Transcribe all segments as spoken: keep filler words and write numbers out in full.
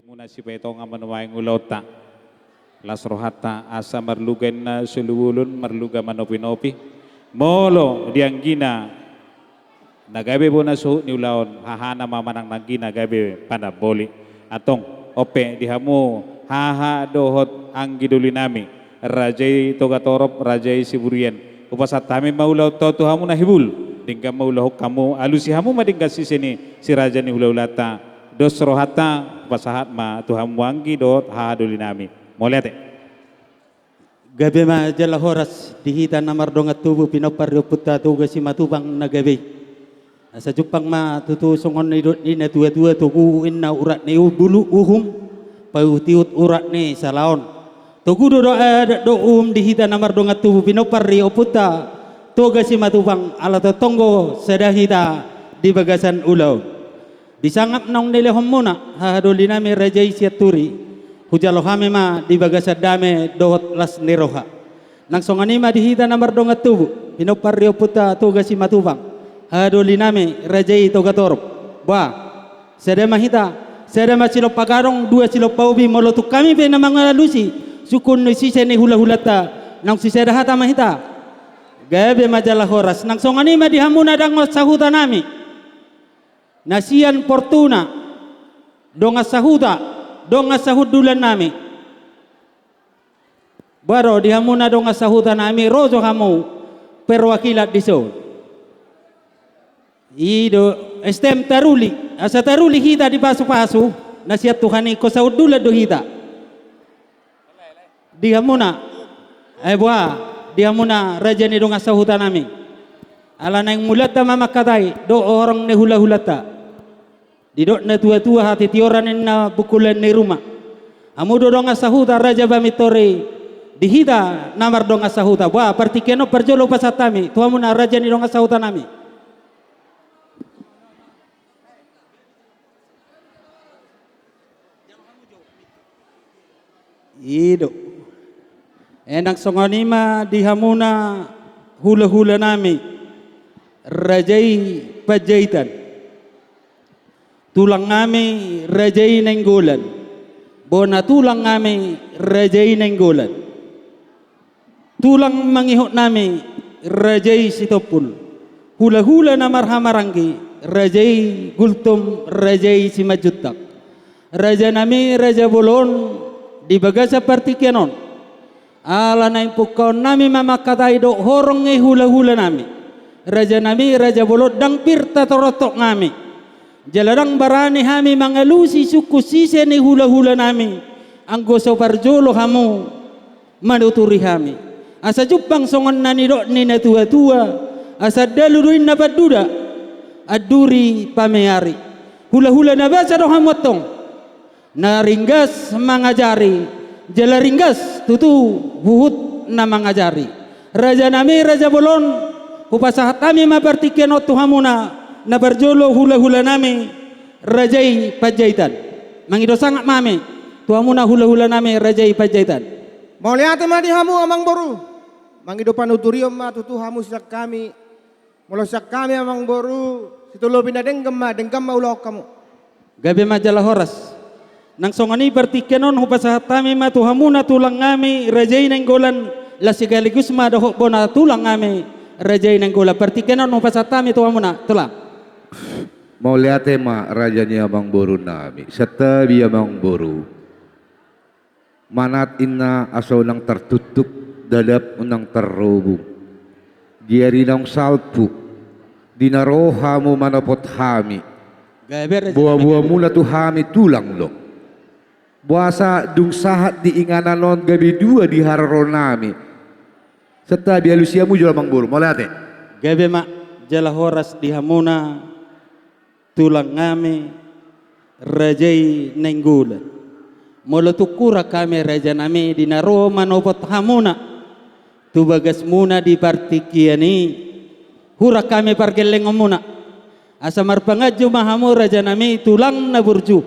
Muna sipaetongan ma nuaeng ulaonta. Las rohanta asa marluga inna solu bolon, marluga manopinopi. Molo di anggina na gabe bona suhut ni ulaon, hahana ma manang anggina gabe panamboli. Antong, on pe di hamu haha dohot anggi doli nami, raja i Togatorop, raja i Siburian. Hupasahat hami ma ulaonta tu hamu na hibul. Denggan ma ulahon hamu, alusi hamu ma denggan sise ni si raja ni hulahulanta. Dos rohanta, hupasahat ma tu hamu anggi dohot haha doli nami. Mauliate. Gabe ma jala horas di hita na mardongan tubu, pinompar ni ompunta Toga Simatupang na gabe i. Asa jumpang ma tutu songon nidok ni natuatua: Togu inna urat ni bulu uhum, paihutihut urat ni salaon. Togu do, do adat dohot uhum di hita na mardongan tubu, pinompar ni ompunta Toga Simatupang, ala tongtong do sada hita di bagasan ulaon. Di sangap naung nilehonmuna, haha doli nami, raja i Sianturi, hujalo hami ma di bagasan dame dohot las ni roha. Nang songon i ma di hita na mardongan tubu, pinompar ni ompunta Toga Simatupang, haha doli nami, raja i Togatorop. Boha, sada ma hita, sada ma silompa gadong, dua silompa ubi, molo tung hami pe na mangalusi sungkun ni sise ni hulahulanta, naung sisada hata ma hita. Gabe ma jala horas. Nang songon i ma di hamu na dongan sahuta nami, na sian Fortuna, dongan sahuta, dongan sahundulan nami. Boha do di hamu na dongan sahuta nami, ro jo hamu perwakilan dison. I do, S T M taruli, asa taruli hita di pasupasu na sian Tuhan i, ingkon sahundulan do hita. Di hamuna, ai boha, di hamuna raja ni dongan sahuta nami. Ala naeng mulanta ma mangkatai dohot horong ni hulahulanta. Didok natuatua, hatitioran ninna bungkulan ni ruma. Hamu do dongan sahuta, raja pamintor i, di hita na mardongan sahuta. Boha, partingkian on parjolo hupasahat hami tu hamuna raja ni dongan sahuta nami. I do. Nang songon i ma di hamuna hulahula nami, raja i Panjaitan. Tulang nami, raja i Nainggolan. Bona tulang nami, raja i Nainggolan. Tulang mangihut nami, raja i Sitompul. Hulahula na marhahamaranggi, raja i Gultom, raja i Simanjuntak. Raja nami, raja bolon, di bagasan partingkian on, ala naeng pungkaon nami ma mangkatai dohot horong ni hulahula nami, raja nami, raja bolon, ndang pir tatorontok nami. Jala ndang barani hami mangalusi sungkun sise ni hulahula nami, anggo so parjolo hamu manuturi hami. Asa jumpang songon na nidok ni natuatua: Asa andalu do inna panduda, anduri pameari. Hulahula na basa do hamu antong, na ringgas mangajari, jala ringgas tutu huhut na mangajari. Raja nami, raja bolon, hupasahat hami ma partingkian on tu hamuna, na parjolo hulahula nami, raja i Panjaitan. Mangido sangap ma hami tu hamuna hulahula nami, raja i Panjaitan. Mauliate ma di hamu, amangboru. Mangido panuturion ma tutu hamu sian hami. Molo sian hami, amangboru, sitolopi na denggan ma, denggan ma ulaon hamu. Gabe ma jala horas. Nang songon i partingkian on hupasahat hami ma tu hamuna tulang nami, raja i Nainggolan, laos sekaligus ma dohot bona tulang nami, raja i Nainggolan. Partingkian on hupasahat hami tu hamuna tulang. Mauliate ma, raja ni amangboru nami. Santabi, amangboru. Manat inna asa unang tartuktuk, dadap unang tarrobung. Di ari naung salpu, di na ro hamu manopot hami, gabe raja nami, boaboamuna tu hami tulang do. Boasa dung sahat di inganan on gabe dua di haroro nami. Santabi, alusi hamu jolo, amangboru. Mauliate. Gabe ma jala horas di hamuna tulang nami, raja i Nainggolan. Molo tung hurang hami, raja nami, di na ro manopot hamuna tu bagasmuna di partingkian i, hurang hami pargellengonmuna. Asa marpanganju ma hamu, raja nami, tulang na burju,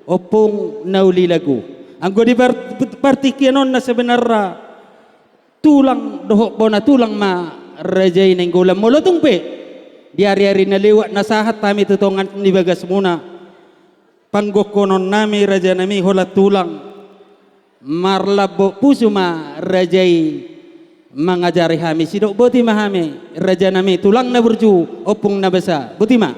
ompung na uli lagu. Anggo di par-, partingkian on na sebenarna tulang dohot bona tulang ma, raja i Nainggolan. Molo tung pe di ariari na lewat na sahat hami tu tonga ni bagasmuna, Panggokhononnami rajanami holan tulang, marlambok pusu ma raja i mangajari hami. Sidok boti ma hami rajanami, tulang na burju, ompung na basa. Boti ma.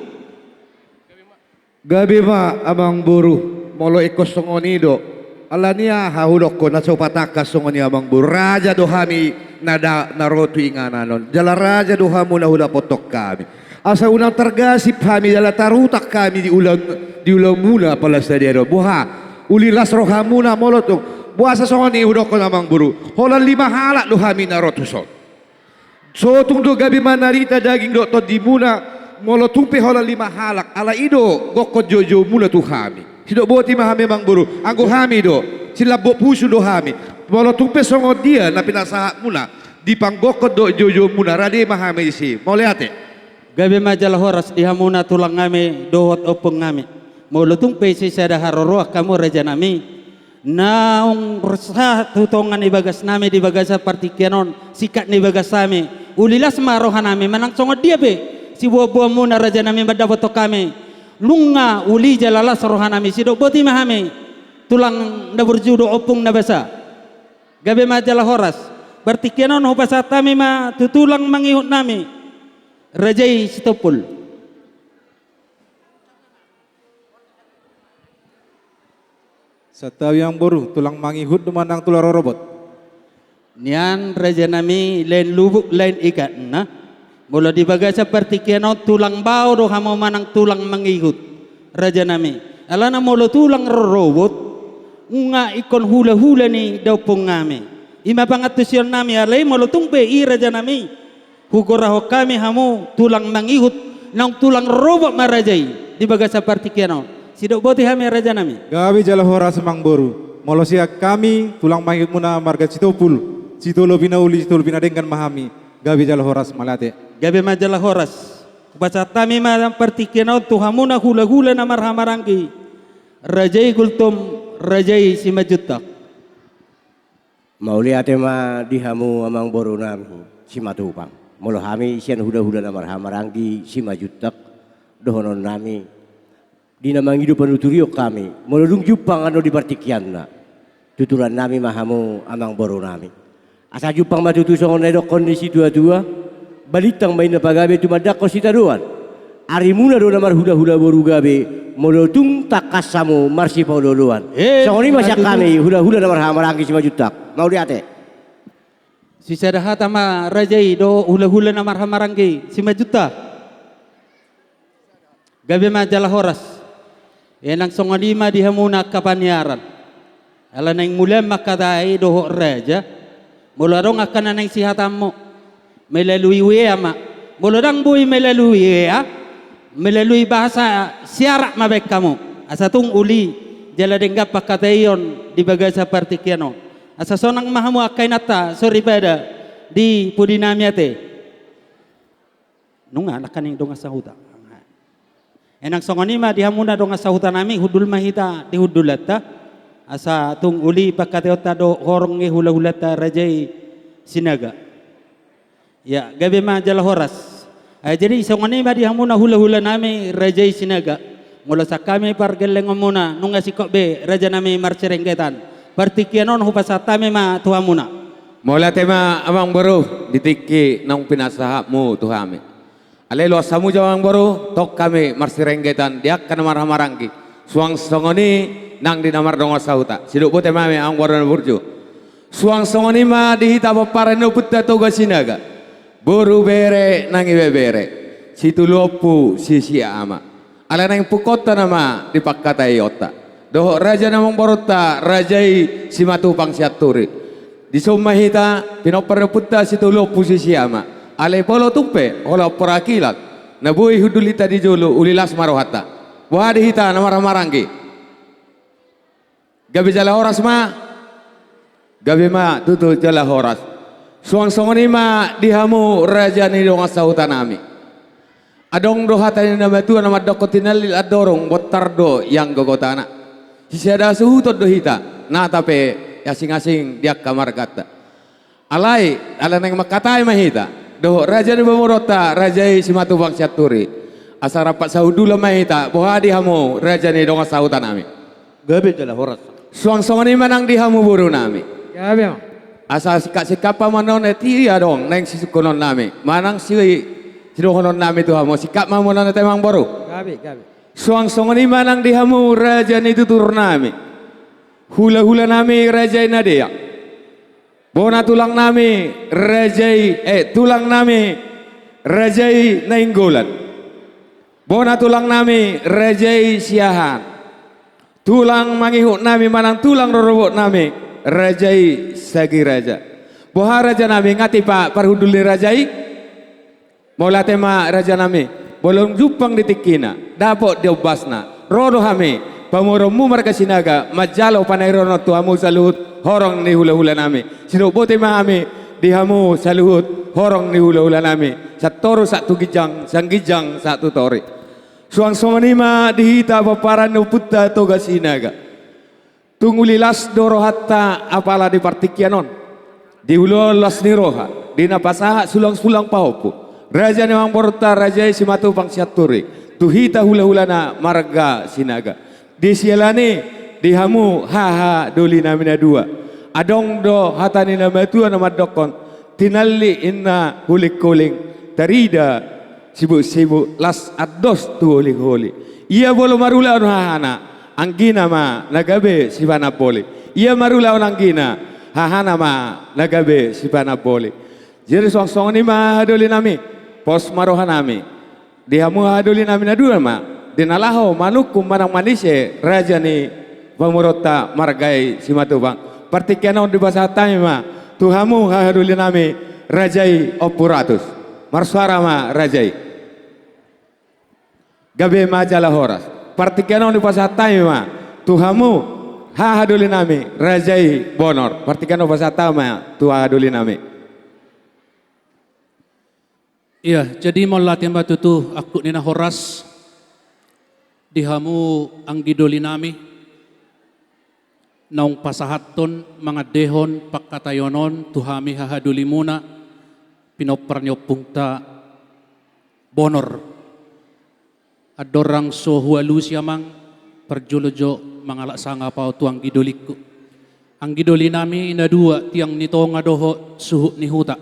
Gabe ma amang boru, molo ingkon songon i do. Alani aha hudokkon na so patangkas songon i amang boru? Raja do hami na da-, na ro tu inganan on. Jala raja do hamu na hudapothon hami. Asa unang targasip hami jala tarutak hami di ula-, di ulamuna pala sadia do. Boha, uli las rohamuna molo tung. Boasa songon i hudokkon amang boru? Holan lima halak do hami na ro tuson. So tung do gabe manarita daging dohot tondimuna, molo tung pe holan lima halak, ala i do gokhon joujoumuna tu hami. Sidok boti ma hami amang boru, anggo hami do, silambok pusu do hami. Molo tung pe songon dia na pinasahatmuna, di panggokhon dohot joujoumuna, rade ma hami disi. Mauliate. Gabe ma jala horas di hamuna tulangnami dohot ompungngami. Molo tung pe sisada haroroan hamu rajanami, naung sahat tu tonga ni bagasnami di bagasan partingkian on, singkat ni bagas hami, uli las ma rohanami manang songon dia pe siboanboanmuna rajanami mandapothon hami. Nunga uli jala las rohanami, sidok boti ma hami tulang na burju dohot ompung na basa. Gabe ma jala horas. Partingkian on hupasahat hami ma tu tulang mangihutnami, raja i Sitompul. Santabi amang boru, tulang mangihut do manang tulang rorobot? Nian rajanami, lain lubuk lain ikatna. Molo di bagasan partingkian on tulang bao do hamu manang tulang mangihut, rajanami. Alana molo tulang rorobot, nunga ingkon hulahula ni daompungngami. I ma pangantusionnami, alai molo tung pe i rajanami, hugorahon hami hamu tulang mangihut, naung tulang rorobot ma raja i di bagasan partingkian on. Sidok boti hami rajanami. Gabe jala horas amang boru. Molo sian hami tulang mangihutmuna marga Sitompul, sitolopi na uli sitolopi na denggan ma hami. Gabe jala horas, mauliate. Gabe ma jala horas. Hupasahat hami ma partingkian on tu hamuna hulahula na marhahamaranggi, raja i Gultom, raja i Simanjuntak. Mauliate ma di hamu amang borunami Simatupang. Molo hami sian hulahula na marhahamaranggi Simanjuntak, dohononnami di na mangido panuturion hami, molo dung jumpang annon di partingkianna, tuturannami ma hamu amang borunami. Asa jumpang ma tutu songon na nidokkon ni situatua, balintang ma inna pagabe tumandangkon sitadoan. Arimuna do na marhulahula boru gabe, molo tung tangkas hamu marsipaolooloan. Eh, songon i ma sian hami hulahula na marhahamaranggi Simanjuntak. Mauliate. Sisada hata ma raja i dohot hulahula na marhahamaranggi Simanjuntak. Gabe ma jala horas. Ia nang songon i ma di hamuna angka paniaran. Ala naeng mulaan ma hata i dohot raja. Molo adong angka na naeng sihatanmu, melalui W A ma. Molo ndang boi melalui W A, melalui bahasa isyarat ma baen hamu. Asa tung uli jala denggan pangkataion di bagasan partingkian on. Asa sonang ma hamu angka inanta soripada di pudinami ate. Nunga nangkaning dongan sahuta. Ia nang songon i ma di hamuna dongan sahutanami, hundul ma hita di hundulanta, asa tung uli pangkataionta dohot horong ni hulahulanta raja i Sinaga. Ia, gabe ma jala horas. Ai jadi songon i ma di hamuna hulahulanami raja i Sinaga. Molo sian hami pargellengonmuna, nunga singkop be rajanami marsirenggetan. Partingkian on hupasahat hami ma tu hamuna. Mauliate ma amang boru, di tingki naung pinasahatmu tu hami. Alai loas hamu jo amang boru, tong hami marsirenggetan di angka na marhahamaranggi. Suang songon i nang di na mardongan sahuta. Sidok boti ma hami amang boru na burju. Suang songon i ma di hita pomparan ni ompunta Toga Sinaga. Boru, bere nang ibebere. Situlu ompu sisia ama. Ala naeng pungkaonta nama di pangkataionta. Dohot raja ni amang borunta, raja i Simatupang Sianturi. Dison ma hita pinompar ni ompunta Situlu Ompu Sisia Ama. Alai molo tung pe holan porangkilan na boi hundul hita di jolo, uli las ma rohanta. Boha di hita na marhahamaranggi? Gabe jala horas ma. Gabe ma tutu jala horas. Suang songon i ma di hamu raja ni dongan sahutanami. Adong do hata ni na matua na mandokkon, tinallik andorung bontar do ianggo gotana. Sisada suhuton do hita, nata pe asing-asing di angka marganta. Alai ala naeng mangkatai ma hita dohot raja ni pamoruonta, raja i Simatupang Sianturi. Asa rap saundulan ma hita, boha di hamu raja ni dongan sahuta nami. Gabe jala horas. Suang songon i ma nang di hamu boru nami. Gabe ma. Asa singkat-singkat pamononon, ia adong naeng sisungkunon nami manang si, sidohonon nami tu hamu, singkat ma mononon, amang boru. Gabe, gabe. Suang songon i ma nang di hamu raja ni tutur nami, hula-hula nami raja i Nadeak, bona tulang nami raja i, eh, tulang nami raja i Nainggolan, bona tulang nami raja i Siahaan, tulang mangihut nami manang tulang rorobot nami raja i Sagiraja. Boha raja nami, nga tipa parhundul ni raja i? Mauliate ma raja nami, molo jumpang di tingkina, dapot di ombasna, ro do hami pamoruonmu marga Sinaga manjalo panarironon tu hamu saluhut horong ni hula-hula nami. Sidok boti ma hami di hamu saluhut horong ni hula-hula nami, sian toru sahat tu ginjang, sian ginjang sahat tu toru. Suang songon i ma di hita pomparan ni ompunta Toga Sinaga. Tung uli las do rohanta apala di partingkian on, di ulaon las ni roha, di na pasahat sulang-sulang pahompu, raja ni amangborunta raja i Simatupang Sianturi, tu hita hula-hulana marga Sinaga. Di siala ni i, di hamu haha doli nami na dua, adong do hata ni na matua na mandokkon, tinallik inna huling-huling, tarida sibuk-sibuk, las andos tu holi-holi. Ia molo marulaon hahana, anggina ma na gabe sipanamboli. Ia marulaon anggina, hahana ma na gabe sipanamboli. Jadi suang songon i ma haha doli nami, pos ma roha nami di hamu haha doli nami na dua ma, di na laho manungkun manang manise raja ni pamoruonta marga i Simatupang. Partingkian on dipasahat hami ma tu hamu haha doli nami raja i Ompu Ratus. Marsuara ma raja i. Gabe ma jala horas. Partingkian on dipasahat hami ma tu hamu haha doli nami raja i Bonor. Partingkian on pasahat hami ma tu haha doli nami. Ia, jadi mauliate ma tutu angkup ni na horas di hamu anggi doli nami, naung pasahathon mangandehon pangkataion on tu hami haha dolimuna, pinompar ni ompunta Bonor. Andorang so hualusi, amang, parjolo jo mangalap sangap ahu tu anggi dolingku. Anggi doli nami na dua, tiang ni tonga dohot suhut ni huta.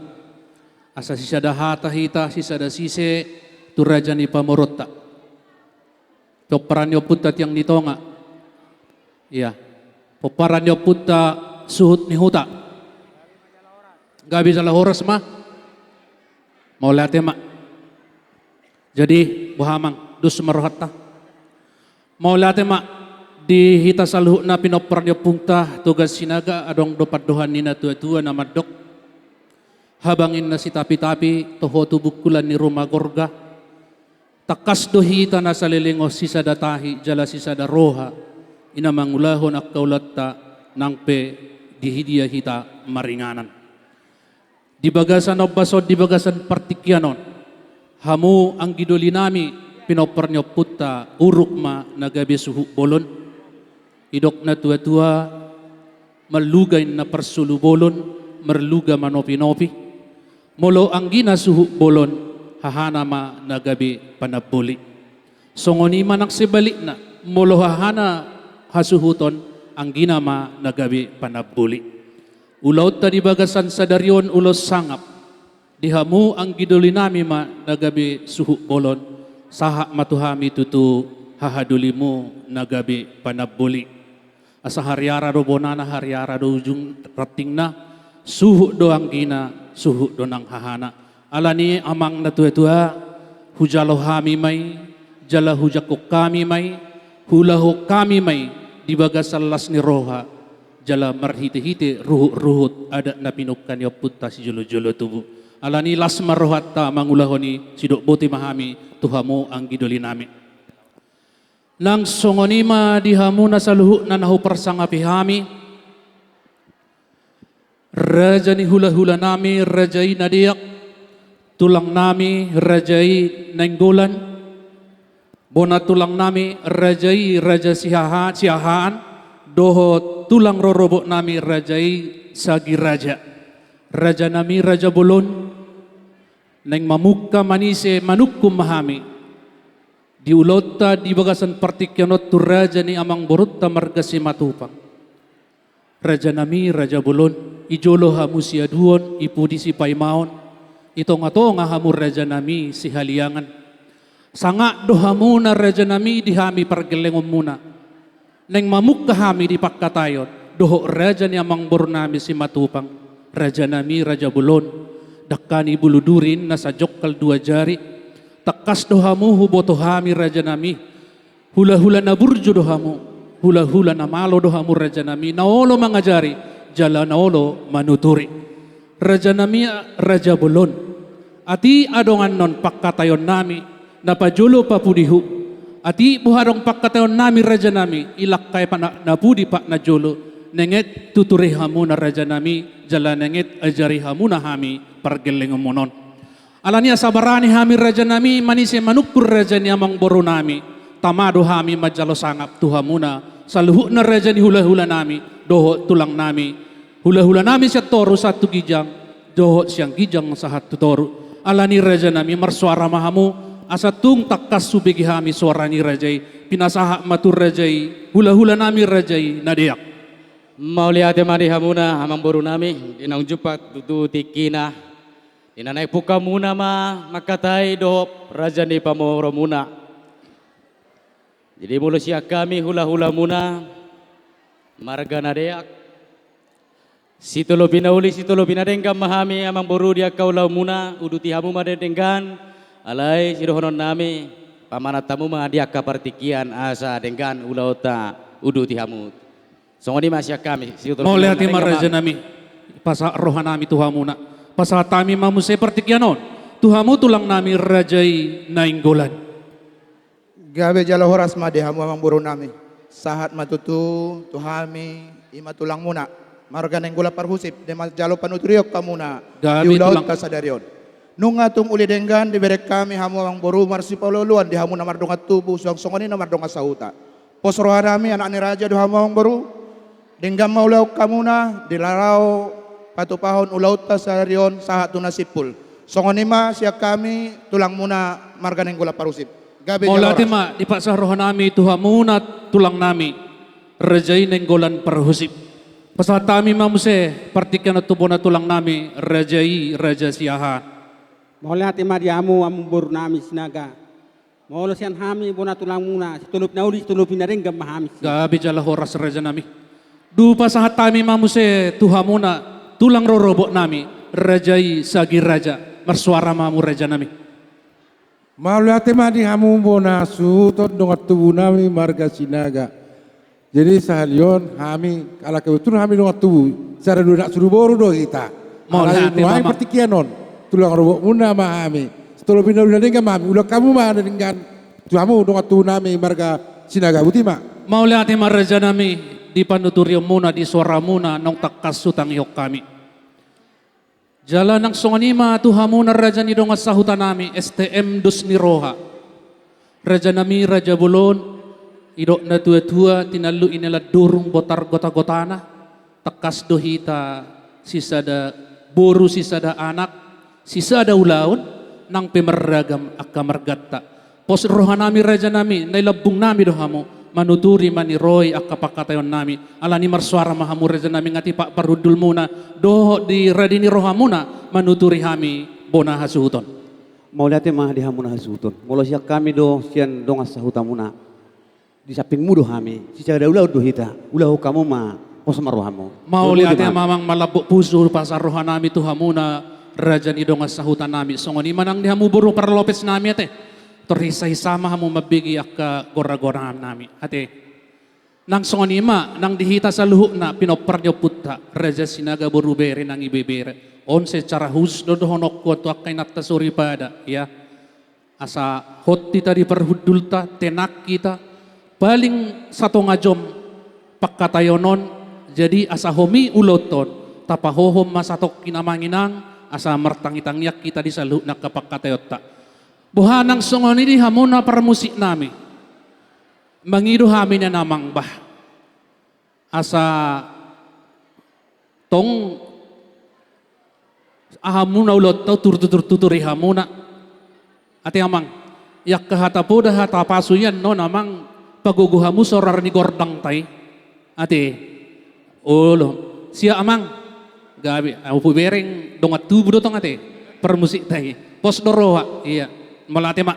Asa sisada hata hita, sisada sise tu raja ni pamoruonta. Pomparan ni ompunta tiang ni tonga. Ia. Pomparan ni ompunta suhut ni huta. Gabe jala horas ma. Mauliate ma. Jadi, boha, amang, dos ma rohanta. Mauliate ma di hita saluhutna pinompar ni ompunta Toga Sinaga, adong do pandohan ni na tua-tua na mandok: Habang inna sitapi-tapi, toho tu bungkulan ni ruma gorga. Tangkas do hita na saleleng on sisada tahi jala sisada roha, i na mangulahon angka ulaonta nang pe di dia hita maringanan. Di bagasan ombas on, di bagasan partingkian on, hamu anggi doli nami pinompar ni ompunta, uruk ma na gabe suhut bolon. Didok na tua-tua: Marluga inna parsolu bolon, marluga manopi-nopi. Molo anggina suhut bolon, hahana ma na gabe panamboli. Songon i ma nang sebalikna, molo hahana hasuhuton, anggina ma na gabe panamboli. Ulaonta di bagasan sadari on ulaon sangap. Di hamu anggi doli nami ma na gabe suhut bolon, sahat ma tu hami tutu haha dolimu na gabe panamboli. Asa hariara do bonana, hariara do ujung rantingna, suhut do anggina, suhut do nang hahana. Alani i, amang na tua-tua, hujalo hami ma i, jala hujangkon hami ma i, huulahon hami ma i di bagasan las ni roha, jala marhite-hite ruhut-ruhut adat na pinungka ni ompunta sijolo-jolo tubu. Alani i, las ma rohanta mangulahon i, sidok boti ma hami tu hamu anggi doli nami. Nang songon i ma di hamu na saluhutna na huparsangapi hami, raja ni hula-hula nami raja i Nadeak, tulang nami raja i Nainggolan, bona tulang nami raja i Raja Siaha-, Siahaan, dohot tulang rorobot nami raja i Sagiraja. Raja nami raja bolon, naeng mamungka manise manungkun ma hami. Di ulaonta di bagasan partingkian on tu raja ni amangborunta marga Simatupang. Rajanami, raja bolon, i jolo hamu siaduon, i pudi sipaimaon, i tongatonga hamu rajanami sihaliangan. Sangap do hamuna rajanami di hami pargellengonmuna. Naeng mamungka hami di pangkataion dohot raja ni amangborunami Simatupang, rajanami raja bolon, dangka ni bulu duri na sajongkal dua jari. Tangkas do hamu huboto hami rajanami. Hulahula na burju do hamu, hulahula na malo do hamu rajanami, na olo mangajari jala na olo manuturi. Rajanami, raja bolon, atik adong annon pangkataionnami na pajolo papudihu. Atik boha adong pangkataionnami rajanami, i langkai pat na, na pudi pat na jolo, naeng et tuturi hamuna rajanami, jala naeng et ajari hamuna hami pargellengonmuna on. Alani asa barani hami rajanami manise manungkun raja ni amangborunami, tama do hami manjalo sangap tu hamuna saluhutna raja ni hulahulanami dohot tulangnami, hulahulanami sian toru sahat tu ginjang, dohot sian ginjang sahat tu toru. Alani rajanami marsoara ma hamu, asa tung tangkas hubege hami soara ni raja i, pinasahat ma tu raja i hulahulanami raja i na deak. Mauliate ma di hamuna amangborunami, di naung jumpang tutu tingkina. Di na naeng pungkaonmuna ma mangkatai dohot raja ni pamoromuna. Jadi molo sian hami hulahulamuna marga na deak, sitolopi na uli sitolopi na denggan ma hami amangboru di angka ulaonmuna, uduti hamu ma denggan. Alai sidohononnami, pamanat hamu ma di angka partingkian asa denggan ulaonta uduti hamu. Songon i ma sian hami, sitolopi na uli. Mauliate ma rajanami, pasahat rohanami tu hamuna. Pasahat hami ma muse partingkian on tu hamu tulangnami raja i Nainggolan. Gabe jala horas ma di hamu amangborunami. Sahat ma tutu tu hami, i ma tulangmuna marga Nainggolan Parhusip, di na manjalo panuturion hamuna di ulaonta sadari on. Nunga tung uli denggan dibereng hami hamu amangboru, marsipaolooloan di hamu na mardongan tubu, suang songon i na mardongan sahuta. Pos rohanami, anak ni raja do hamu amangboru. Denggan ma ulaon hamuna di laho patupahon ulaonta sadari on sahat tu na simpul. Songon i ma sian hami tulangmuna marga Nainggolan Parhusip. Gabe jala horas. Mauliate ma dipasahat rohanami tu hamuna tulangnami raja i Nainggolan Parhusip. Pasahat hami ma muse partingkian on tu bona tulangnami raja i, raja Siahaan. Mauliate ma di hamu amangborunami Sinaga. Molo sian hami bona tulangmuna, sitolopi na uli sitolopi na denggan ma hami. Gabe jala horas rajanami. Dung pasahat hami ma muse tu hamuna tulang rorobotnami raja i Sagiraja. Marsoara ma hamu rajanami. Mauliate ma di hamu bona suhuton dongan tubunami marga Sinaga. Jadi sahali on hami, ala kebetulan hami dongan tubu, sada dua anak suru boru do hita. Mauliate ma. Alai nuaeng partingkian on tulang rorobotmuna ma hami. Sitolopi na uli na denggan ma hami, ulaon hamu ma na denggan tu hamu dongan tubunami marga Sinaga. Boti ma. Mauliate ma rajanami di panuturionmuna, di soaramuna naung tangkas hutangihon hami. Jala nang songon i ma tu hamuna raja ni dongan sahutanami, S T M dos ni roha. Rajanami raja bolon, didok na tuatua, tinallik i na landurung botar gotagotana. Tangkas do hita sisada boru, sisada anak, sisada ulaon, nang pe marragam angka marganta. Pos rohanami rajanami, na i lambungnami do hamu manuturi, maniroi angka pangkataionnami. Alani marsoara ma hamu rajanami, nga tipak parhundulmuna dohot di radi ni rohamuna manuturi hami bona hasuhuton. Mauliate ma di hamuna hasuhuton. Molo sian hami do sian dongan sahutamuna, di sampingmu do hami, sisada ulaon do hita, ulahon hamu ma, pos ma rohamu. Mauliate ma amang, malambok pusu pasahat rohanami tu hamuna raja ni dongan sahutanami. Songon i ma nang di hamu boru parlopesnami ate. Tor hisaisa ma hamu mambege angka goragoranami ate. Nang songon i ma nang di hita saluhutna pinompar ni ompunta raja Sinaga boru bere nang ibebere. On secara khusus do dohononku on tu angka inanta soripada, ya. Asa hot hita di parhundulta, tenang hita, paling satonga jom pangkataion on. Jadi asa homi ulaonta on, tapahohom ma satongkin amang inang, asa martangitangiang hita di saluhutna angka pangkataionta. Boha nang songon i di hamuna parmusiknami. Mangido hami nian amang bah. Asa tong aha muna ulaonta, turtutur tuturi hamuna. Ate amang. Iangka hata poda, hata pasu i annon, Amang, pagogo hamu sorang ni gordang ta i. Ate. Olo. Siap, Amang. Gabe, au hubereng dongan tubu do tong ate. Parmusik ta i. Pos do roha. Ia. Mauliate ma.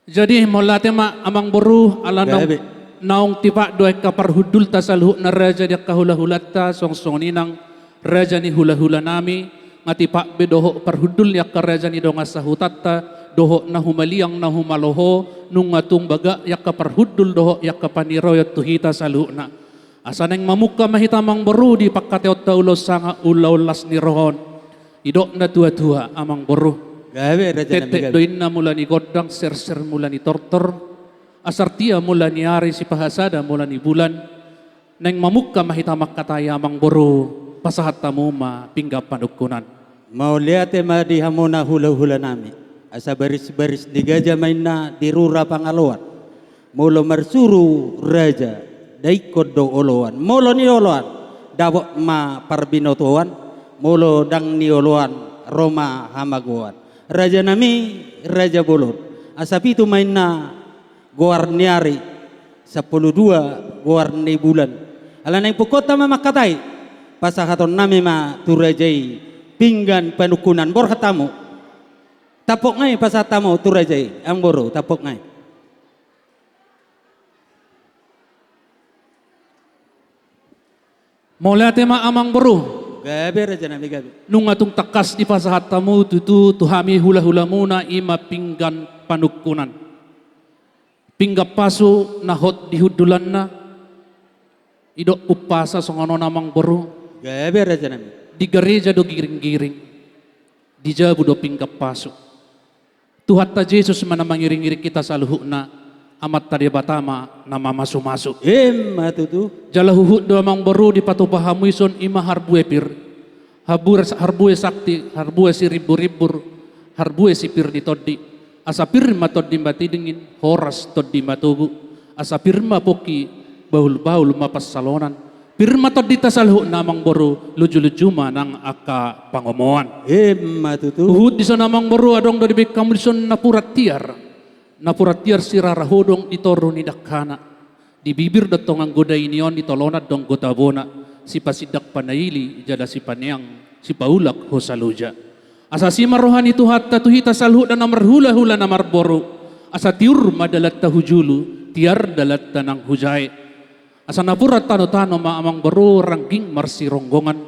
Jadi, mauliate ma, Amang Boru, ala naung, gabe, naung tipak do angka parhundulta saluhutna raja ni angka hulahulanta, songon i nang raja ni hulahulanami, nga tipak be dohot parhundul ni angka raja ni dongan sahutanta, dohot na humaliang na humaloho, nunga tung bagak i angka parhundul dohot i angka paniraion tu hita saluhutna. Asa naeng mamungka ma hita, Amang Boru, di pangkataionta ulos sanga ulaon las ni roha on. Didok natuatua, Amang Boru. Gabe, raja nami, gabe. Tette do inna mula ni gondang, serser mula ni tortor, asartia mula ni ari, sipahasada mula ni bulan. Naeng mamungka ma hita mangkatai, Amang Boru, pasahat hamu ma pinggan panungkunan. Mauliate ma di hamuna hulahulanami. Asa barisbaris ni gaja ma inna di rura Pangaloan. Molo marsuru raja, daikkon do oloan. Molo nioloan, dapot ma parbinotoan. Molo ndang nioloan, ro ma hamagoan. Raja nami, raja bolon. Asa pitu ma inna goar ni ari, sampulu dua goar ni bulan. Ala naeng pungkaonta ma mangkatai, pasahatonnami ma tu raja i pinggan panungkunan. Borhat hamu. Tampok ngai pasahat hamu tu raja i, Amang Boru, tampok ngai. Mauliate ma, Amang Boru. Gabe, raja nami, gabe. Nunga tung tangkas dipasahat hamu tutu tu hami hulahulamuna, i ma pinggan panungkunan. Pinggan pasu na hot di hundulanna, didok umpasa songon on, Amang Boru. Gabe, raja nami. Di gareja do giringgiring, di jabu do pinggan pasu. Tuhanta Jesus ma na mangiringiring hita saluhutna, Amanta Debata ma na mamasumasu. Emma tutu. Jala huhut do, Amang Boru, dipatupa hamu dison, i ma harbue pir. Harbue, harbue sakti, harbue sirimburimbur, harbue sipir ni tondi. Asa pir ma tondi matingin, horas tondi matogu. Asa pir ma pongki, bahulbahul ma pansalonan. Pir ma tondinta saluhutna, Amang Boru, lujuluju ma nang angka pangomoan. Emma tutu. Huhut dison, Amang Boru, adong do dibaen hamu dison napuran tiar. Napuran tiar sirara hodong di toru ni dangkana. Di bibir do tong anggo daini on, di tolonan do anggo tabona. Sipasindak panaili, jala sipaneang, sipaulak hosa loja. Asa asi ma roha ni Tuhanta tu hita saluhutna na marhulahula na marboru. Asa tiur ma dalanta hu julu, tiar dalanta nang hu jae. Asa napuran tanotano ma, Amang Boru, rangging marsironggongan,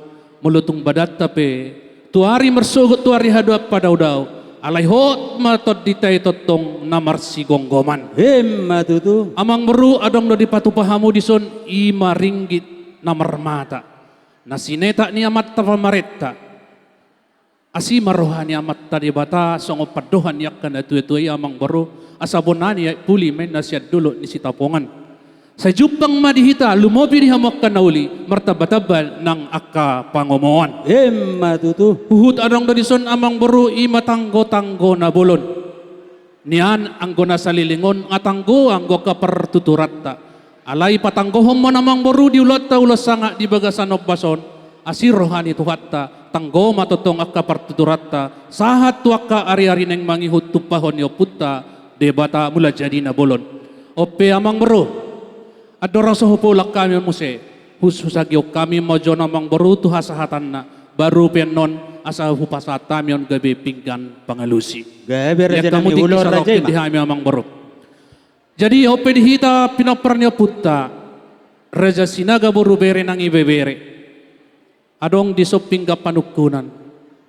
molo tung badanta pe tu ari marsogot, tu ari haduan padaodao, alai hot ma tondinta i tongtong na marsigomgoman. Emma tutu. Amang Boru, adong do dipatupa hamu dison, i ma ringgit na marmata, na sinetak ni amanta pamarenta. Asi ma roha ni Amanta Debata, songon pandohan ni angka natuatua i, Amang Boru, asa bona ni aek puli ma inna sian dolok ni Sitapongan. Sai jumpang ma di hita, lumobi di hamu angka na uli, martambatamba nang angka pangomoan. Emma tutu. Huhut adong do dison, Amang Boru, i ma tanggotanggo na bolon. Nian anggo na saleleng on nga tanggo anggo angka partuturanta. Alai patanggohon ma on, Amang Boru, di ulaonta ulos sanga di bagasan ombas on, asi roha ni Tuhanta, tanggo ma tongtong angka partuturanta, sahat tu angka ariari naeng mangihut tumpahon ni Ompunta Debata Mulajadi Na Bolon. On pe, Amang Boru, andorang so hupaulak hami on muse, hus-, husagihon hami ma jo on, Amang Boru, tu hasahatanna, baru pe annon asa hupasahat hami on gabe pinggan pangalusi. Gabe, raja nami, tingki ulaon raja i ma. Di hami, Amang Boru. Jadi, on pe di hita pinompar ni ompunta, Raja Sinaga boru bere nang ibebere. Adong dison pinggan panungkunan.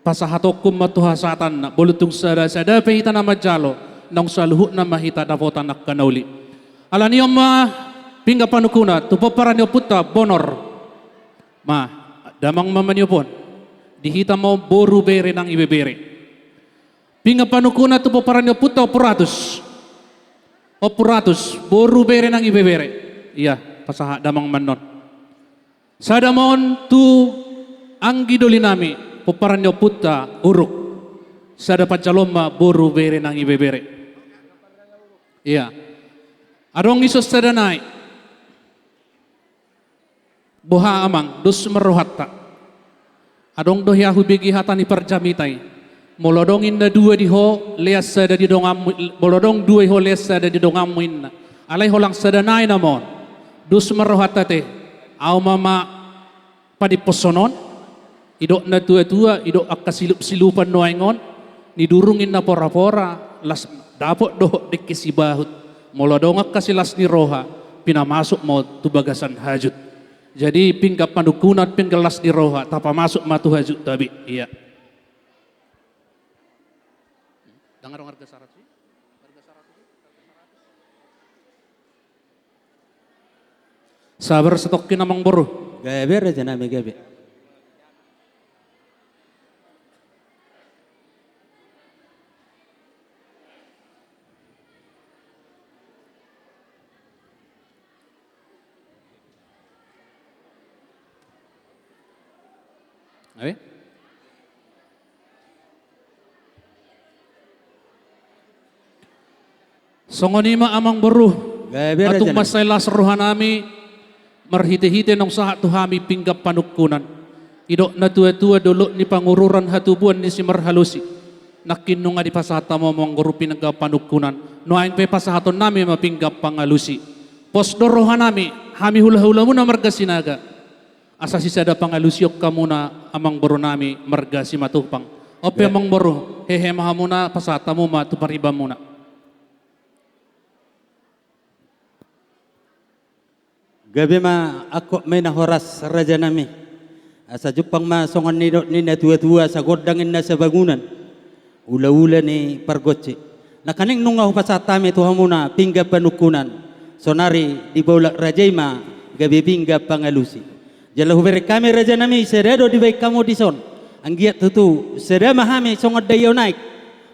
Pasahatonku ma tu hasahatanna, molo tung sada-sada pe hita na manjalo, naung saluhutna ma hita dapotan angka na uli. Alani on ma pinggan panungkunan, tu pomparan ni ompunta, Bonor. Ma, damang ma maniop on. Di hita ma on boru bere nang ibebere. Pinggan panungkunan tu pomparan ni ompunta Ompu Ratus. Ompu Ratus, boru bere nang ibebere. Ia, pasahat damang ma annon. Sada ma on tu anggi doli nami, pomparan ni ompunta Uruk. Sada panjaloon ma boru bere nang ibebere. Ia. Adong dison sada nai. Boha, Amang, dos ma rohanta. Adong do hea hubege hata ni parjamita i. Molo adong inna dua di ho, lean sada di donganmu, molo adong dua di ho, lean sada di donganmu inna. Alai holan sada nai nama on. Dos ma rohanta ate, ahu ma ma padipposhon on, didok na tua-tua, didok angka silup-silupan nuaeng on, nidurung inna pora-pora, las dapot dohot dengke sibahut. Molo adong angka silas ni roha, pinamasuk ma on tu bagasan hajut. Jadi pinggan panungkunan, pinggan las ni roha, tapamasuk ma tu hajut tabi. Ia. Dang adong arga saratus i? Arga saratus i? Sabar satongkin amang boru. Gabe raja nami, gabe. Abe? Songon i ma amang boru. Gabe raja nami. Tung mansai las roha nami, marhite-hite naung sahat tu hami pinggan panungkunan. Didok na tua-tua, dolok ni pangururan, hatubuan ni simarhalusi. Nangkin nunga dipasahat hamu amang boru pinggan panungkunan. Nuaeng pe pasahaton nami ma pinggan pangalusi. Pos do roha nami, hami hula-hula muna marga Sinaga. Asa sisada pangalusion hamuna amang boru nami marga Simatupang. On pe amang boru, hehe ma hamuna, pasahat hamu ma tu pariban muna. Gabe ma, angkop ma i na horas raja nami. Asa jumpang ma songon nidok ni na tua-tua, asa gondang inna sabangunan, ula-ula ni pargonsi. Nangkaning nunga hupasahat hami tu hamuna pinggan panungkunan, saonari dibolak raja i ma gabe pinggan pangalusi. Jala hubereng hami raja nami, sada do dibaen hamu dison. Anggiat tutu sada ma hami songon daion aek,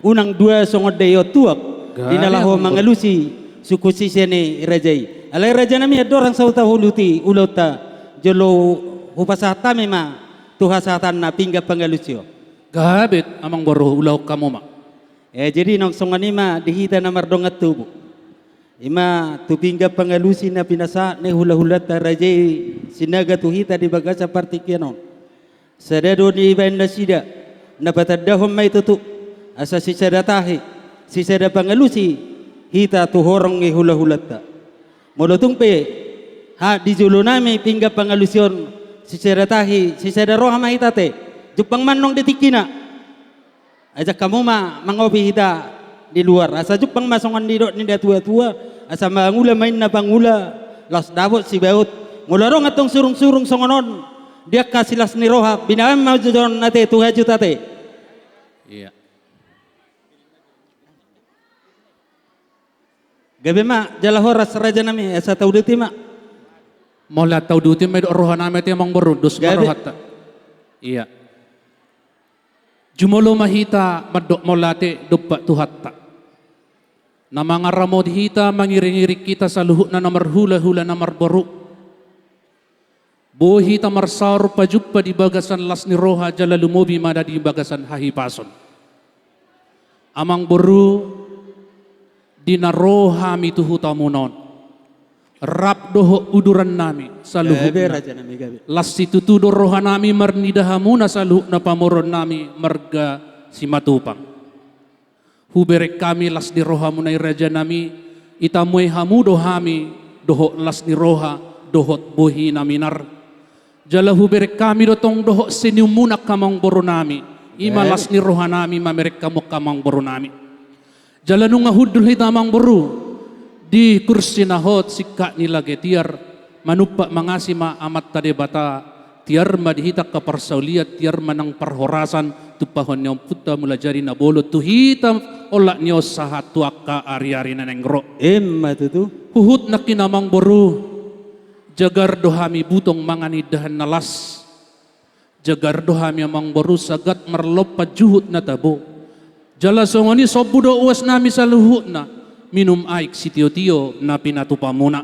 unang dua songon daion tuak. Gabe, di na laho amang boru, mangalusi suku sise ni raja i. Alai raja nami, andorang saut tahuti ulaonta, jolo hupasahat hami ma tu hasahatan na pinggan pangalusi on. Gabe amang boru, ulahon hamu ma. E, jadi naung songon i ma di hita na mardongan tubu. I ma tu pinggan pangalusi na pinasahat ni hula-hulanta raja i Sinaga tu hita di bagasan partingkian on. Sada do nibaen nasida, na patandahon ma i tutu, asa sisada tahi, sisada pangalusi hita tu horong ni hula-hulanta. Molo tung pe, ha, di jolo nami pinggan pangalusi on, sisada tahi, sisada roha ma hita ate. Jumpang ma annon di tingkina. Ajak hamu ma mangopi hita di luar. Asa jumpang ma songon nidok ni na tua-tua, asa mangula ma inna pangula, laos dapot sibaut. Molo adong antong surung-surung songon on di angka silas ni roha, binahen ma jo on ate tu hajut ate. Ia. Gabe ma, jala horas raja nami, asa tauduti ma. Molo tauduti ma, didok roha nami ate amang boru, dos ma rohanta. Gabe. Ia. Jumolo ma hita mandok mauliate dompak Tuhanta, na mangaramoti hita, mangiring-iring hita saluhutna na marhula-hula, na marboru. Boi hita marsaor pajumpa di bagasan las ni roha jala lumobi ma di bagasan hahipason. Amang boru, di na ro hami tu hutamuna on, rap dohot uduran nami saluhutna. Gabe raja nami, gabe. Las situtu do roha nami marnida hamuna saluhutna pamoruon nami marga Simatupang. Hubereng hami las ni rohamuna i raja nami, itamuhai hamu do hami dohot las ni roha dohot bohi na minar. Jala hubereng hami do tong dohot senyummuna angka amang boru nami. I ma las ni roha nami mamereng hamu angka amang boru nami. Jala nunga hundul hita amang boru di kursi na hot singkat ni lage tiar, manumpak mangasi ma Amanta Debata, tiar ma di hita angka parsaulian, tiar ma nang parhorasan, tumpahon ni Ompunta Mulajadi Nabolon tu hita olat ni on sahat tu angka ari-ari na naeng ro. Emma tutu. Huhut nangkin amang boru, jagar do hami butong mangan indahan na las. Jagar do hami amang boru sagat marlompan juhut na tabo. Jala songon i sombu do uas nami saluhutna minum aek sitio-tio na pinatupamuna.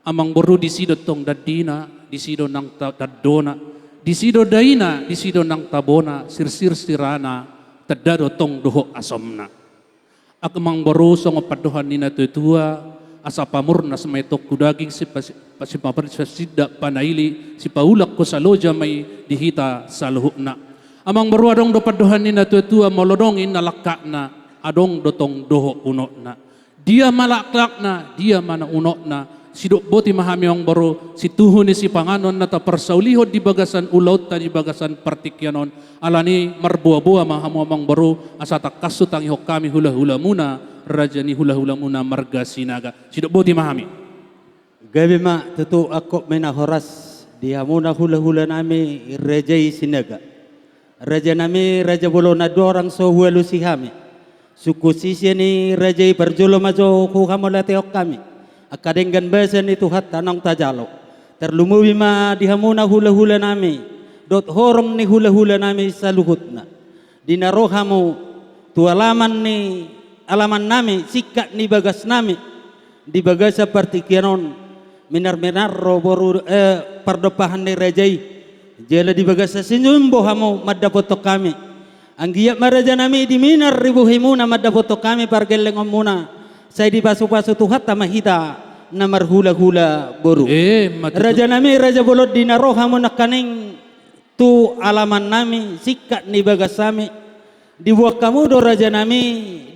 Amang boru, disi do tong dandina, disi do nang ta-, tandona, disi do daina, disi do nang tabona, sirsir sirana, tanda do tong dohot asomna. Amang boru, songon pandohan ni na tua-tua, asa pamurnas ma i tong tu daging, sipa-, sipa-, sipasindak panaili, sipaulak hosaloja ma i di hita saluhutna. Amangboru, adong do pandohan ni na tuatua, molo adong inna langkatna, adong do tong dohot unokna. Dia ma langkatna, dia ma unokna. Sidok boti ma hami, amangboru, situhu ni sipanganon na taparsaulihon di bagasan ulaonta di bagasan partingkian on. Alani marboaboa ma hamu, amangboru, asa tangkas hutangihon hami hulahulamuna, raja ni hulahulamuna marga Sinaga. Sidok boti ma hami. Gabe ma tutu angkup ni na horas di hamuna hulahulanami raja i Sinaga. Rajanami raja bolon, andorang so hualusi hami sungkun sian i, raja i, parjolo ma jo huhamauliatehon hami angka denggan basa ni Tuhanta naung tajalo. Tarlumobi ma di hamuna hulahulanami dohot horong ni hulahulanami saluhutna. Di na ro hamu tu alaman ni alamannami, singkat ni bagasnami, di bagasan partingkian on, minarminar ro boru, eh, pardompahan ni raja i. Jala di bagasan sinuin do hamu mandapothon hami. Anggiat ma, rajanami, di minar ni bohimuna mandapothon hami pargellengonmuna, sai dipasupasu Tuhanta ma hita na marhulahula boru. Eh, ma tutu. Rajanami raja bolon, di na ro hamu nangkaning tu alamannami, singkat ni bagasnami, diboan hamu do, rajanami,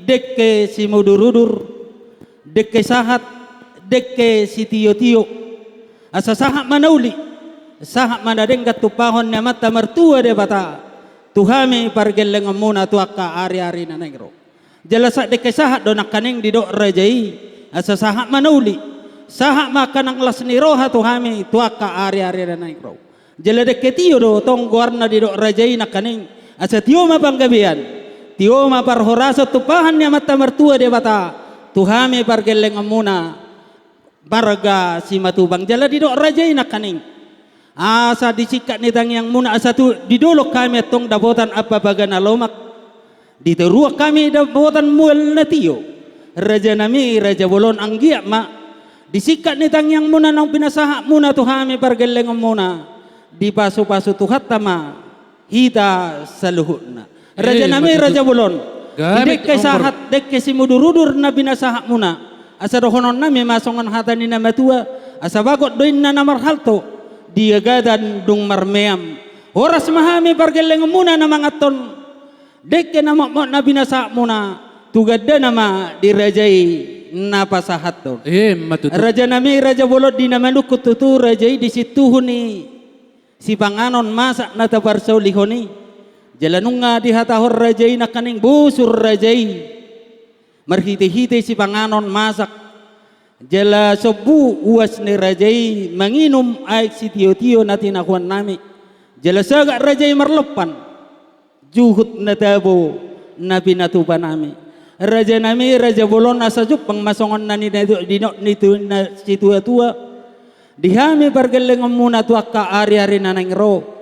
dengke simudurudur, dengke sahat, dengke sitiotio. Asa sahat ma na uli, sahat ma na denggan tumpahon ni Amanta Martua Debata tu hami pargellengonmuna tu angka ariari na naeng ro. Jala sahat, dengke sahat do nangkaning didok raja i, asa sahat ma na uli, sahat ma angka nang las ni roha tu hami tu angka ariari na naeng ro. Jala dengke tio do tong goarna didok raja i nangkaning, asa tio ma panggabean, tio ma parhorasan tumpahan ni Amanta Martua Debata tu hami pargellengonmuna marga Simatupang. Jala didok raja i nangkaning, asa di singkat ni tangiangmuna, asa tu di dolok hami antong dapotan ampapaga na lomak, di toruan hami dapotan mual na tio. Rajanami raja bolon, anggiat ma di singkat ni tangiangmuna naung pinasahatmuna tu hami pargellengonmuna, dipasupasu Tuhanta ma hita saluhutna. Eh, rajanami, ma tutu, raja bolon. Gabe, di dengke sahat, dengke simudurudur na pinasahatmuna, asa dohononnami ma songon hata ni na matua, asa bagot do inna na marhalto, di agatan dung marmeam. Horas ma hami pargellengonmuna na manganhon dengke na motmot na pinasahatmuna, tu gandana ma di raja i na pasahathon. Eh, ma tutu. Rajanami raja bolon, di na manungkun tutu raja i di situhu ni sipanganon masak na taparsaulihon i. Jala nunga dihatahon raja i nangkaning bosur raja i marhitehite sipanganon masak. Jala sombu uas ni raja i manginum aek sitiotio na tinahuannami. Jala sagat raja i marlompan juhut na tabo na pinatupanami. Rajanami raja bolon, asa jumpang ma songon na nidok ni tuinna situatua di hami pargellengonmuna tu angka ariari na naeng ro.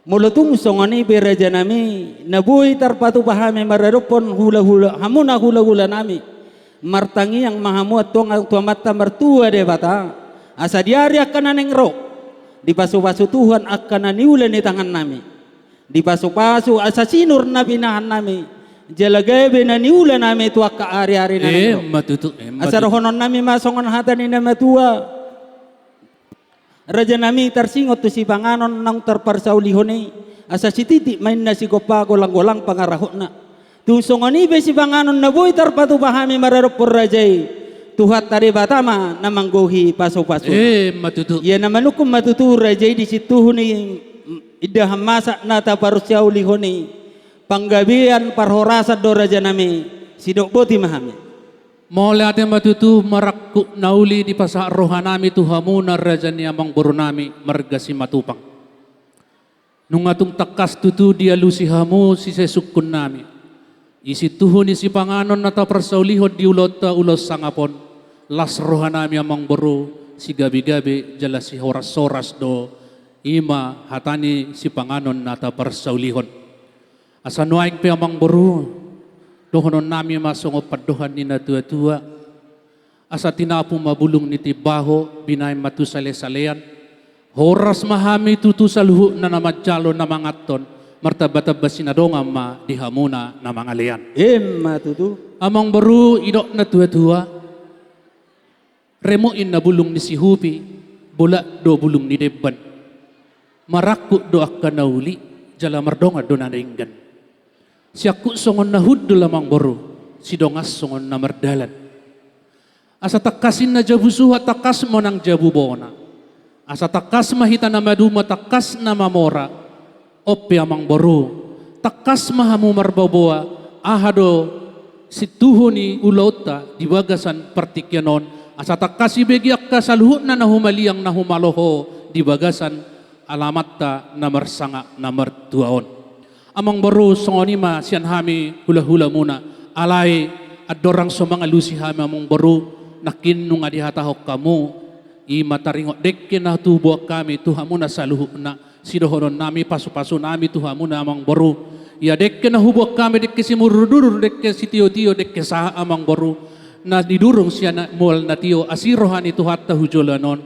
Molo tung songon i pe, rajanami, na boi tarpatupa hami maradophon hulahula, hamuna hulahulanami, martangiang ma hamu antong tu Amanta Martua Debata, asa di ari angka na naeng ro dipasupasu Tuhan angka na niula ni tangannami, dipasupasu asa sinur na pinahannami, jala gabe na niulanami tu angka ariari na naeng ro. Eh, ma tutu, eh, ma tutu. Asa dohononnami ma songon hata ni na matua. Rajanami, tarsingot tu sipanganon naung tarparsaulihon i, asa sititik ma inna sigompa, golanggolang pangarahutna. Tung songon i pe sipanganon na boi tarpatupa hami maradophon raja i, Tuhanta Debata ma na manggohi pasupasu. Eh, ma tutu. Ia na manungkun ma tutu raja i di situhu ni indahan masak na taparsaulihon i, panggabean parhorasan do, rajanami, sidok boti ma hami. Mauliate ma tutu, marangkup na uli dipasahat rohanami tu hamuna raja ni amangborunami marga Simatupang. Nunga tung tangkas tutu dialusi hamu sisungkunnami i situhu ni sipanganon na taparsaulihon di ulaonta ulaon sangap on, las rohanami amangboru, sigabegabe jala sihorashoras do, i ma hata ni sipanganon na taparsaulihon. Asa nuaeng pe amangboru, dohononnami ma songon pandohan ni na tuatua: Asa tinapu ma bulung ni timbaho, binahen ma tu salesalean. Horas ma hami tutu saluhutna na manjalo na manganhon, martambatamba sinadongan ma di hamuna na mangalean. Emma tutu. Amangboru, didok na tuatua: Remuk inna bulung ni sihupi, bolak do bulung ni demban. Marangkup do angka na uli, Jala mardongan do na denggan. Siangkup songon na hundul amangboru, sidongan songon na mardalan. Asa tangkas ninna jabu suhat, tangkas ma nang jabu bona. Asa tangkas ma hita na maduma, tangkas na mamora. On pe amangboru, tangkas ma hamu marboaboa, aha do situhu ni ulaonta di bagasan partingkian on, asa tangkas ibege angka saluhutna na humaliang na humaloho di bagasan alamanta na marsangap na martua on. Amangboru, songon i ma sian hami hulahulamuna. Alai andorang so mangalusi hami amangboru, nangkin nunga dihatahon hamu, i ma taringot dengke na huboan hami tu hamuna saluhutna, sidohononnami, pasupasunami tu hamuna amangboru. Ia dengke na huboan hami, dengke simudurudur, dengke sitiotio, dengke sahat amangboru, na nidurung sian mual na tio asi roha ni Tuhanta hu joloan on.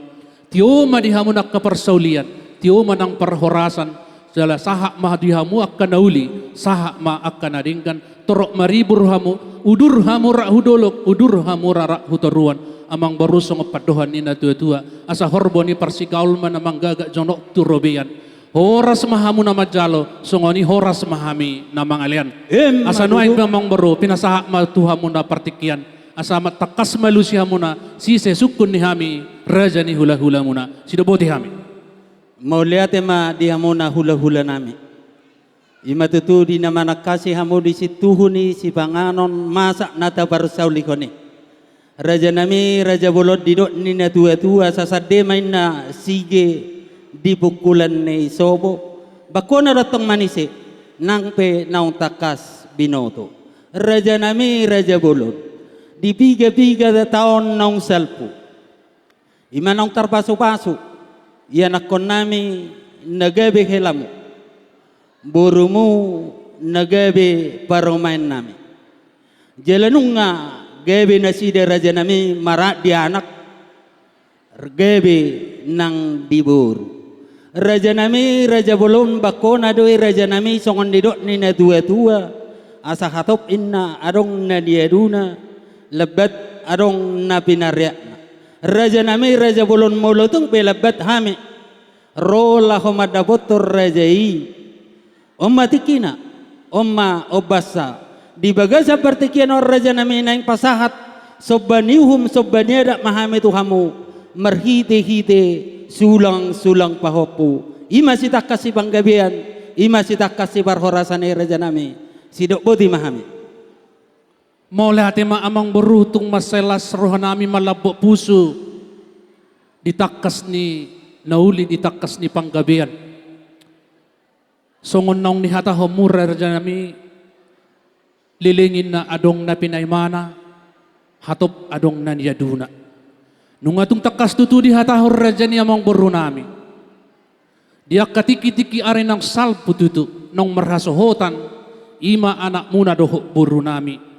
Tio ma di hamu nang angka parsaulian, tio ma nang parhorasan, jala sahat ma di hamu angka na uli, sahat ma angka na denggan, torop maribur hamu, udur hamu rap hu dolok, udur hamu rap hu toruan, amangboru, songon pandohan ni na tuatua, asa horbo ni parsigaol ma na manggagak jonok tu robean. Horas ma hamu na manjalo, songon i horas ma hami na mangalean. Emma tutu. Asa nuaeng pe amangboru, pinasahat ma tu hamuna partingkian, asa ma tangkas ma alusi hamuna sise sungkun ni hami, raja ni hulahulamuna. Sidok boti hami. Mauliate ma di hamuna hulahulanami. I ma tutu di na manangkasi hamu di situhu ni sipanganon masak na taparsaulihon i. Rajanami raja bolon, didok ni na tuatua, sasande ma inna sige di pungkulan ni sopo. Bangkona do antong manise, nang pe naung tangkas binoto. Rajanami raja bolon, di pigapiga taon naung salpu, i ma naung tarpasupasu ianakkonnami na gabe helamu, borumu na gabe parumaennami. Jala nunga gabe nasida rajanami marhaha di anak, gabe nang di boru. Rajanami raja bolon, bangkona do i rajanami, songon didok ni na tuatua, asa hatop inna adong na niaduna, lambat adong na pinareakna. Rajanami raja bolon, molo tung pe lambat hami ro laho mandapothon raja i, on ma tingkina, on ma ombasna. Di bagasan partingkian on rajanami naeng pasahat somba ni uhum, somba ni adat ma hami tu hamu marhitehite sulangsulang pahompu. I ma sitangkas sipanggabean, i ma sitangkas siparhorasan i rajanami. Sidok boti ma hami. Mauliate ma amangboru, tung mansai las rohanami, malambok pusu di tangkas ni na uli, di tangkas ni panggabean. Songon naung nihatahonmu rajanami, leleng inna adong na pinaimana, hatop adong na niaduna. Nunga tung tangkas tutu dihatahon raja ni amangborunami. Di angka tingkitingki ari naung salpu tutu, naung marhasohotan, i ma anakmuna dohot borunami.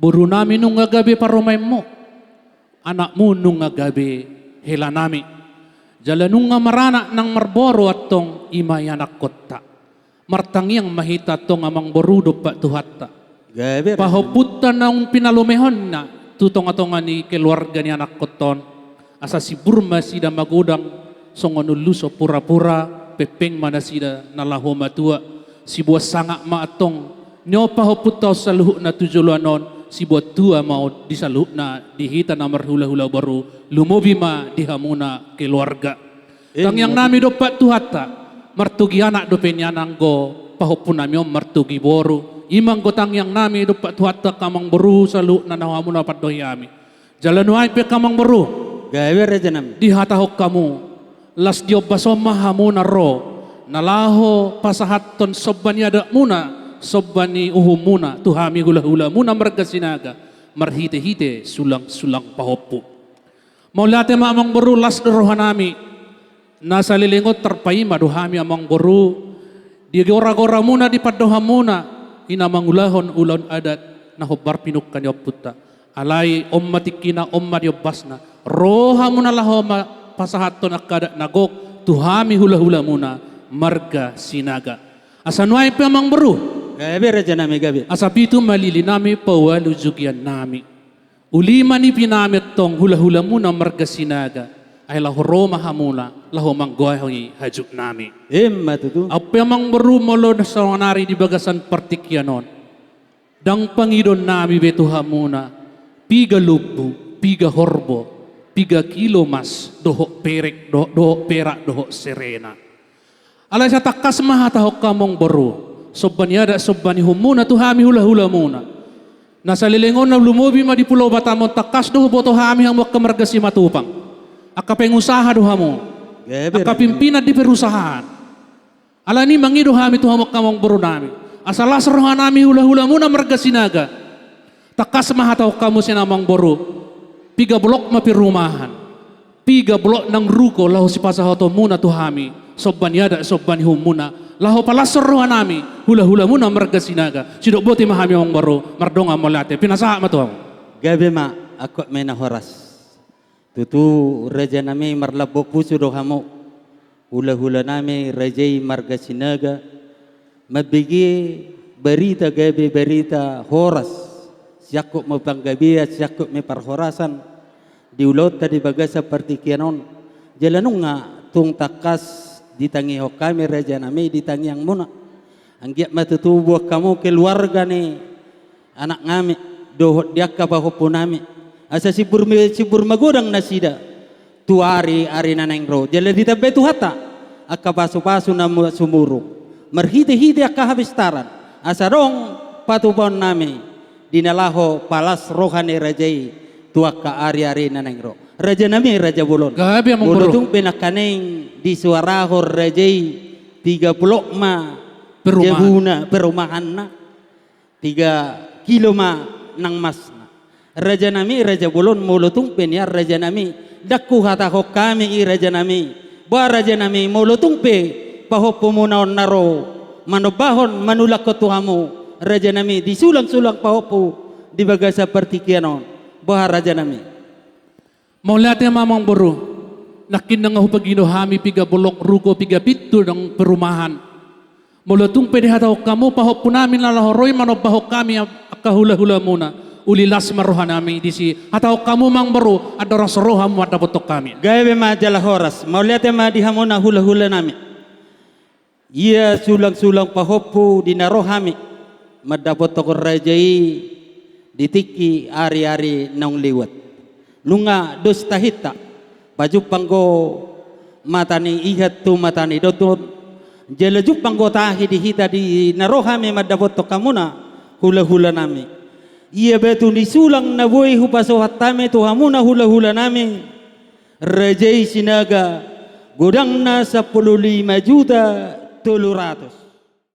Borunami nunga gabe parumaenmu, anakmu nunga gabe helanami. Jala nunga maranak nang marboru antong, i ma ianakkonta. Martangiang ma hita antong amangboru dompak Tuhanta. Gabe rajanami. Pahompunta naung pinalumehonna tu tongatonga ni keluarga ni anakkonta on, asa sibur ma nasida magodang songon uluson purapura, pengpeng ma nasida na laho matua. Siboan sangap ma antong niompahon pahompunta on saluhutna tu joloan on, siboan tua ma on di saluhutna di hita na marhulahula boru, lumobi ma di hamuna keluarga. Tangiangnami dompak Tuhanta, martogi anak dope nian anggo pahompunami on martogi boru. I ma anggo tangiangnami dompak Tuhanta angka amangboru saluhutna na hamuna pandohi hami. Jala nuaeng pe angka amangboru. Gabe rajanami. Dihatahon hamu, las di ombas on ma hamuna ro, na laho pasahathon somba ni adatmuna, somba ni uhummuna tu hami hulahulamuna marga Sinaga, marhitehite sulangsulang pahompu. Mauliate ma amangboru, las do rohanami. Na saleleng on tarpaima do hami amangboru, di goragoramuna, di pandohanmuna, i na mangulahon ulaon adat na hombar pinungka ni ompunta. Alai on ma tingkina, on ma di ombasna. Ro hamuna laho ma pasahathon angka adat na gok tu hami hulahulamuna marga Sinaga. Asa nuaeng pe amangboru. Gabe rajanami, gabe. Asa pitu ma lilinami, paualu jugiannami. Uli ma nipinami antong hulahulamuna marga Sinaga. Ai laho ro ma hamuna laho manggohi hajutnami. Ima tutu. Aut pe amangboru, molo saonari di bagasan partingkian on, ndang pangidonnami be tu hamuna piga lombu, piga horbo, piga kilo mas dohot perek do-, dohot perak dohot serena. Alai sai tangkas ma hatahon hamu amangboru, somba ni adat somba ni uhumuna tu hami hulahulamuna. Na saleleng on na lumobi ma di Pulo Batam on, tangkas do huboto hami hamu angka marga Simatupang, angka pengusaha do hamu, gabe, angka pimpinan di perusahaan. Alani i mangido hami tu hamu angka amangborunami, asa las rohanami hulahulamuna marga Sinaga. Tangkas ma hatahon hamu sian amangboru, piga bolok ma perumahan, piga bolok nang ruko laho sipasahatonmuna tu hami, somba ni adat somba ni uhumuna, laho palas rohanami hulahulamuna marga Sinaga. Sidok boti ma hami amangboru, mardongan mauliate, pinasahat ma tu hamu. Gabe ma, angkup ma na horas. Tutu rajanami, marlambok pusu do hamu hulahulanami raja i marga Sinaga, mambege barita gabe barita horas siangkup ma panggabean, siangkup ma parhorasan di ulaonta di bagasan partingkian on. Jala nunga tung tangkas ditangihon hami rajanami di tangiangmuna. Anggiat ma tutu boan hamu keluarga ni anaknami dohot di angka pahompunami, asa simbur me-, simbur magodang nasida tu ari-ari na naeng ro. Jala ditambai Tuhanta angka pasupasu na mu-, sumurung marhitehite angka hapistaran, asa adong patupaonnami di na laho palas roha ni raja i tu angka ari-ari na naeng ro. Rajanami raja bolon, gabe amangboru. Molo tung pe nangkaning disuarahon raja i, piga bolok ma perumahan, jabuna, perumahanna, piga kilo ma nang masna. Rajanami raja bolon, molo tung pe nian rajanami, ndang huhatahon hami i rajanami. Boha rajanami, molo tung pe pahompumuna on na ro manombahon, manulakhon tu hamu rajanami di sulangsulang pahompu di bagasan partingkian on, boha rajanami? Mauliate ma amangboru, nangkin nunga hupagido hami piga bolok ruko, piga pintu nang perumahan. Molo tung pe dihatahon hamu pahompunami na laho ro i manombahon hami angka hulahulamuna, uli las ma rohanami disi. Hatahon hamu amangboru, andorang so ro hamu mandapothon hami. Gabe ma jala horas, mauliate ma di hamuna hulahulanami. Ia sulangsulang pahompu di na ro hami mandapothon raja i di tingki ari-ari naung liwat. Nunga dos tahinta, pajumpang do mata ni ihan tu mata ni dondon, jala jumpang do tahi di hita di na ro hami mandapothon hamuna hulahulanami. Ia batu ni sulang na boi hupasahat hami tu hamuna hulahulanami, raja i Sinaga, godangna sampulu lima juta tolu ratus.